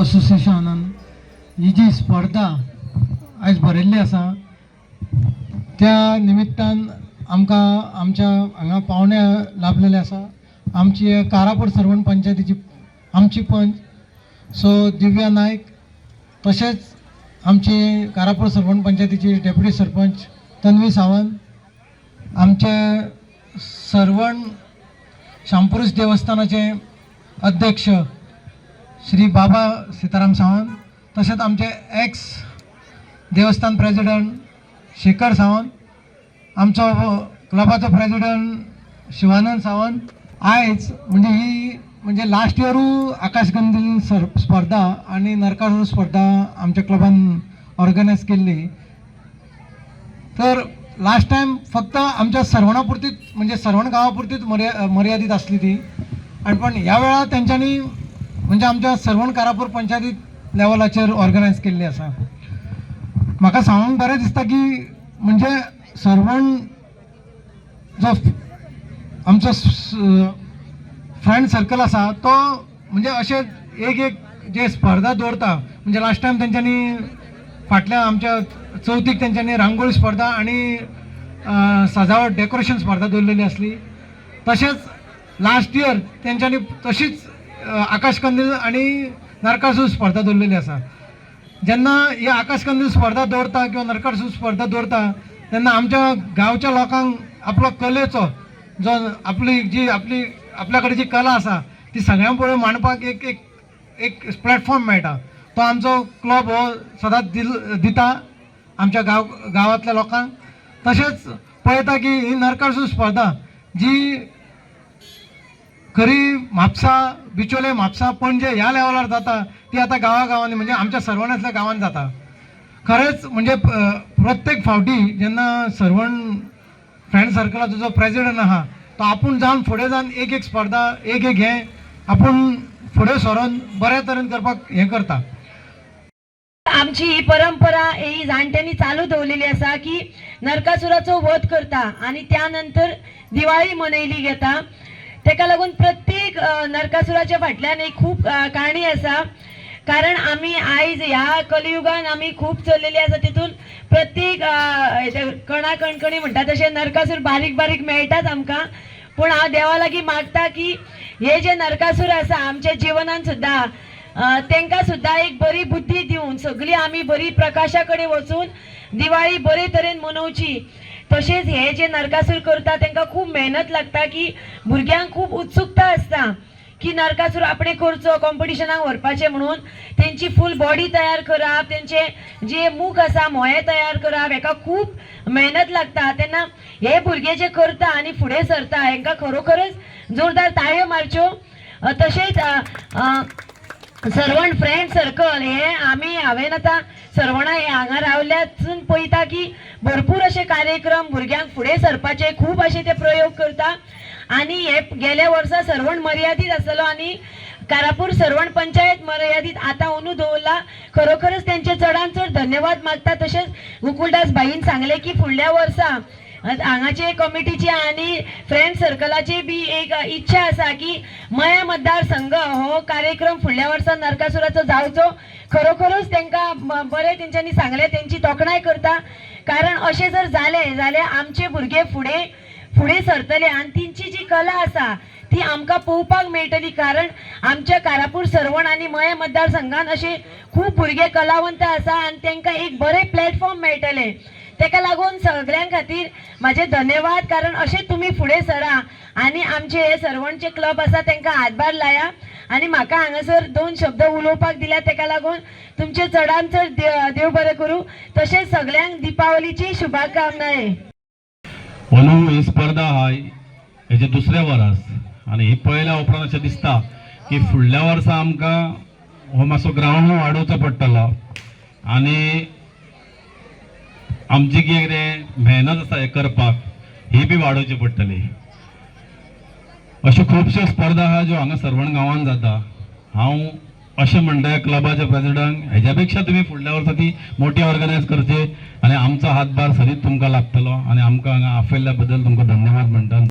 असोसिएशनान ही जी स्पर्धा आयज भरयल्ली आसा, त्या निमित्तान आमकां आमच्या हांगा पावणे लाभलेले आसा. आमची कारापूर सर्वण पंचायतीची आमची पंच सो दिव्या नायक, तशेंच आमची कारापूर सरपंच पंचायतीची डेप्युटी सरपंच तन्वी सावंत, आमचे सर्वण शामपुरूष देवस्थानाचे अध्यक्ष श्री बाबा सीताराम सावंत, तशेंच आमचे एक्स देवस्थान प्रेजिडंट शेखर सावंत, आमचो क्लबाचो प्रेजिडंट शिवानंद सावंत. आयज म्हणजे ही म्हणजे लास्ट इयरूय आकाशकंदील सर स्पर्धा आनी नरकासूर स्पर्धा आमच्या क्लबान ऑर्गनायज केल्ली. तर लास्ट टायम फक्त आमच्या सर्वणा पुरतीच, म्हणजे सर्वण गांवा पुरतीच मर्यादीत आसली ती. आनी पण ह्या वेळार तेंच्यांनी म्हणजे आमच्या सर्वण कारापूर पंचायतीत लेवलाचेर ऑर्गनायज केल्ली आसा. म्हाका सांगूंक बरें दिसता की म्हणजे सर्वण जो आमचो फ्रेंड सर्कल आसा, तो म्हणजे अशे एक एक जे स्पर्धा दवरता. म्हणजे लास्ट टायम तेंच्यांनी फाटल्या आमच्या चवथीक तेंच्यांनी रांगोळी स्पर्धा आनी सजावट डेकोरेशन स्पर्धा दवरलेली आसली. तशेंच लास्ट इयर तेंच्यांनी तशीच आकाशकंदील आनी नरकासूर स्पर्धा दवरलेली आसा. जेन्ना ही आकाशकंदील स्पर्धा दवरता किंवा नरकासूर स्पर्धा दवरता, तेन्ना आमच्या गांवच्या लोकांक आपलो कलेचो जो आपली जी आपली आपल्या कडेन जी कला आसा, ती सगळ्यां पळय मांडपाक एक एक एक प्लॅटफॉर्म मेळटा. तो आमचो क्लब हो सदांच दिता आमच्या गांवांतल्या लोकांक. तशेंच पळयता की ही नरकासूर स्पर्धा जी खरी म्हापसा, बिचोले, म्हापसा, पणजे ह्या लेवलार जाता, ती आतां गांवागांवांनी, म्हणजे आमच्या सर्वणांतल्या गांवांत जाता. खरेंच म्हणजे प्रत्येक फावटी जेन्ना सर्वण फ्रेंड सर्कलाचो जो प्रेजिडंट आहा, तो आपूण जावन फुडें जावन एक एक स्पर्धा, एक एक हें आपूण फुडें सरोन बऱ्या तरेन करपाक हें करता. आमची ही परंपरा ही जाणट्यांनी चालू दवरलेली आसा की नरकासुराचो वध करता आणि त्यानंतर दिवाळी मनयली घेता. तेका लागून प्रत्येक नरकासुराच्या फाटल्यान एक खूब काणी आसा, कारण आमी आयज ह्या कलियुगान आमी खूब चललेली आसा. तितून प्रत्येक कणा कणकणी म्हणटा तशें नरकासूर बारीक बारीक मेळटाच आमकां. पूण हांव देवा लागीं मागता की हे जे नरकासूर आसा आमच्या जिवनान सुद्दां, तांकां सुद्दां एक बरी बुद्धी दिवन सगळी आमी बरी प्रकाशा कडेन वचून दिवाळी बरे तरेन मनोवची. तशेंच हे जे नरकासूर करता, तांकां खूब मेहनत लागता की भुरग्यांक खूब उत्सुकता आसता की नरकासूर आपणे करचो, कॉम्पिटिशनाक व्हरपाचें म्हणून. तेंची फूल बॉडी तयार करप, तेंचे जे मुख आसा, मोहे तयार करप, हेका खूब मेहनत लागता. तेन्ना हे भुरगे जे करता आनी फुडें सरता, हेंकां खरोखरच जोरदार ताळयो मारच्यो. तशेंच अ, अ, सर्वण फ्रेंड सर्कल हे आमी, हांवें आतां सर्वणा हे हांगा रावल्यासून पळयता की भरपूर अशे कार्यक्रम भुरग्यांक फुडें सरपाचे खूब अशे ते प्रयोग करता. आनी हे गेल्या वर्सा सर्वण मर्यादीत आसलो आनी कारापूर सर्वण पंचायत मर्यादीत आतां अंदू दवरला. खरोखरच तेंचे चडान चड धन्यवाद मागता. तशेंच गोकुलदास भाईन सांगलें की फुडल्या वर्सा हांगाचे कमिटीची आनी फ्रेंड सर्कलाची बी एक इच्छा आसा की मया मतदारसंघ हो कार्यक्रम फुडल्या वर्सा नरकासुराचो जावचो. खरोखरूच तांकां बरें तेंच्यांनी सांगलें, तेंची तोखणाय करता, कारण अशें जर जालें जाल्यार आमचे भुरगे फुडें फुडें सरतले आनी तेंची जी कला आसा ती आमकां पळोवपाक मेळटली. कारण आमच्या कारापूर सर्वण आनी मये मतदारसंघान अशे खूब भुरगे कलावंत आसा आनी तांकां एक बरें प्लॅटफॉर्म मेळटलें. तेका लागून सगळ्यां खातीर म्हाजे धन्यवाद, कारण अशें तुमी फुडें सरा आनी आमचे हे सर्वणचे क्लब आसा, तांकां हातभार लाया. आनी म्हाका हांगासर दोन शब्द उलोवपाक दिल्या, तेका लागून तुमचे चडान चड देव बरें करूं. तशेंच सगळ्यांक दिपावलीची शुभकामनाय. अंदू ही स्पर्धा आहा, हेजे दुसरें वर्स आनी ही पळयल्या उपरांत अशें दिसता की फुडल्या वर्सा आमकां हो मातसो ग्रावंड वाडोवचो पडटलो आनी आमची कितें मेहनत आसा हें करपाक, ही बी वाडोवची पडटली. अश्यो खुबश्यो स्पर्धा आहा ज्यो हांगा सर्वण गांवांत जाता. हांव अशें म्हणटा क्लबाच्या प्रेसिडेंट, हेज्या पेक्षा तुमी फुडल्या वर्सा ती मोठी ऑर्गनायज करची आनी आमचो हातभार सदींच तुमकां लागतलो. आनी आमकां हांगा आपयल्ल्या बद्दल तुमकां धन्यवाद म्हणटा.